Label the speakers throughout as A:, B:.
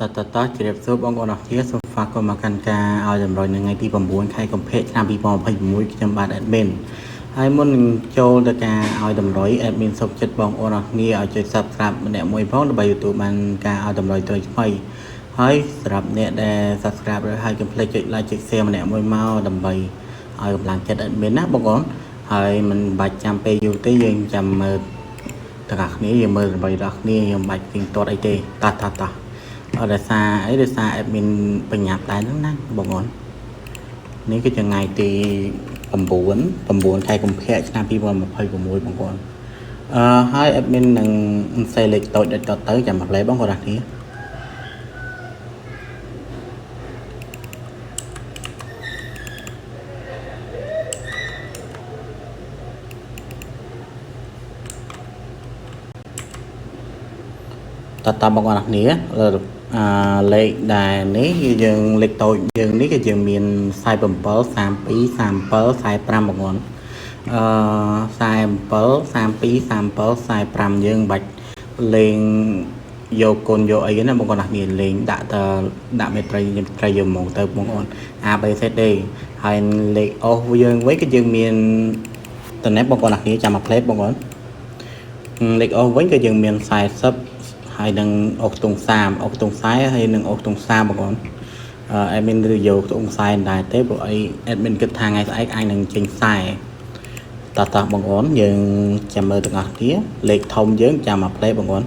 A: តតតជម្រាបសួរបងប្អូនអរគ្នាសូមស្វាគមន៍មកកាន់ការឲ្យតម្រុយនៅថ្ងៃទី9ខែកុម្ភៈឆ្នាំ2026ខ្ញុំបាទ admin ហើយមុននឹងចូលទៅការឲ្យតម្រុយ admin សូមចិត្តបងប្អូនអរគ្នាឲ្យចុច Subscribe ម្នាក់មួយផងដើម្បីទទួលបានការឲ្យតម្រុយថ្មីថ្មីហើយសម្រាប់អ្នកដែល Subscribe រួចហើយកុំភ្លេចចុច Like ចុច Share ម្នាក់មួយមកដើម្បីឲ្យកម្លាំងចិត្ត admin ណាបងប្អូនហើយមិនបាច់ចាំពេលយូរទេយើងចាំមើលទាំងអស់គ្នាយើងមើលដើម្បីដល់គ្នាយើងមិនបាច់ទៀងទាត់អីទេតោះតោះតោះ អត់ដោយសារអីដោយសារ admin បញ្ញាប់ដែរហ្នឹងណាបងប្អូននេះគឺជាថ្ងៃទី9 9ខែកុម្ភៈឆ្នាំ2026បងប្អូនអឺហើយ admin នឹងសេលេខតូចដូចតទៅចាំមកផ្លែបងប្អូនគ្នាតតបងប្អូនគ្នាលើអាលេខដែលនេះគឺយើងលេខតូចយើងនេះគឺយើងមាន47 32 37 45បងប្អូនអឺ47 32 37 45យើងមិនបាច់លេងយកកូនយកអីណាបងប្អូនគ្នាលេងដាក់តដាក់មេត្រីត្រីយកហ្មងទៅបងប្អូន A B C D ហើយលេខអូសយើងវិញគឺយើងមានតនេះបងប្អូនគ្នាចាំមកផ្លេតបងប្អូនលេខអូសវិញគឺយើងមាន40ហើយនឹងអូសខ្ទង់30អូសខ្ទង់40ហើយនឹងអូសខ្ទង់30បងប្អូនអឺ admin ឬយកខ្ទង់40ដែរទេព្រោះអី admin គិតថាថ្ងៃស្អែកអាចនឹងចេញ40តោះតោះបងប្អូនយើងចាំមើលទាំងអស់គ្នាលេខធំយើងចាំមកផ្លេបងប្អូន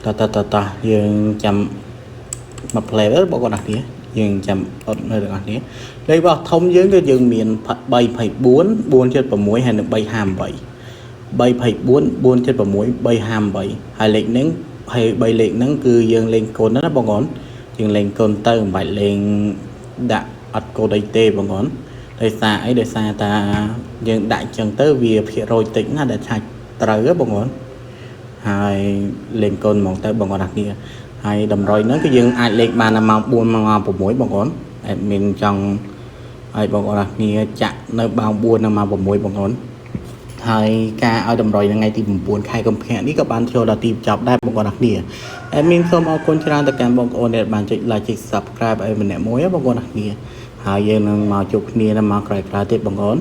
A: តោះតោះតោះតោះយើងចាំមកផ្លេបងប្អូនអរគ្នាយើងចាំអត់មើលទាំងអស់គ្នាលេខរបស់ធំយើងគឺយើងមាន324 476ហើយនិង358 324 476 358ហើយលេខហ្នឹងហើយ3លេខហ្នឹងគឺយើងលេងកូនណាបងប្អូនយើងលេងកូនទៅមិនបាច់លេងដាក់អត់កូនអីទេបងប្អូនដោយសារអីដោយសារតាយើងដាក់ចឹងទៅវាភាគរយតិចណាស់ដែលឆាច់ត្រូវហ៎បងប្អូនហើយលេងកូនហ្មងទៅបងប្អូនអរគ្នាហើយតម្រុយហ្នឹងគឺយើងអាចលេងបានដល់ម៉ោង4ម៉ោង6បងប្អូន admin ចង់ឲ្យបងប្អូនអរគ្នាចាក់នៅម៉ោង4និងម៉ោង6បងប្អូនហើយការឲ្យតម្រុយនៅថ្ងៃទី9ខែកុម្ភៈនេះក៏បានចូលដល់ទីបញ្ចប់ដែរបងប្អូនអរគ្នា admin សូមអរគុណច្រើនទៅកាន់បងប្អូនដែលបានចុច like ចុច Subscribe ឲ្យម្នាក់មួយបងប្អូនអរគ្នាហើយយើងនឹងមកជួបគ្នានៅម៉ោងក្រោយៗទៀតបងប្អូន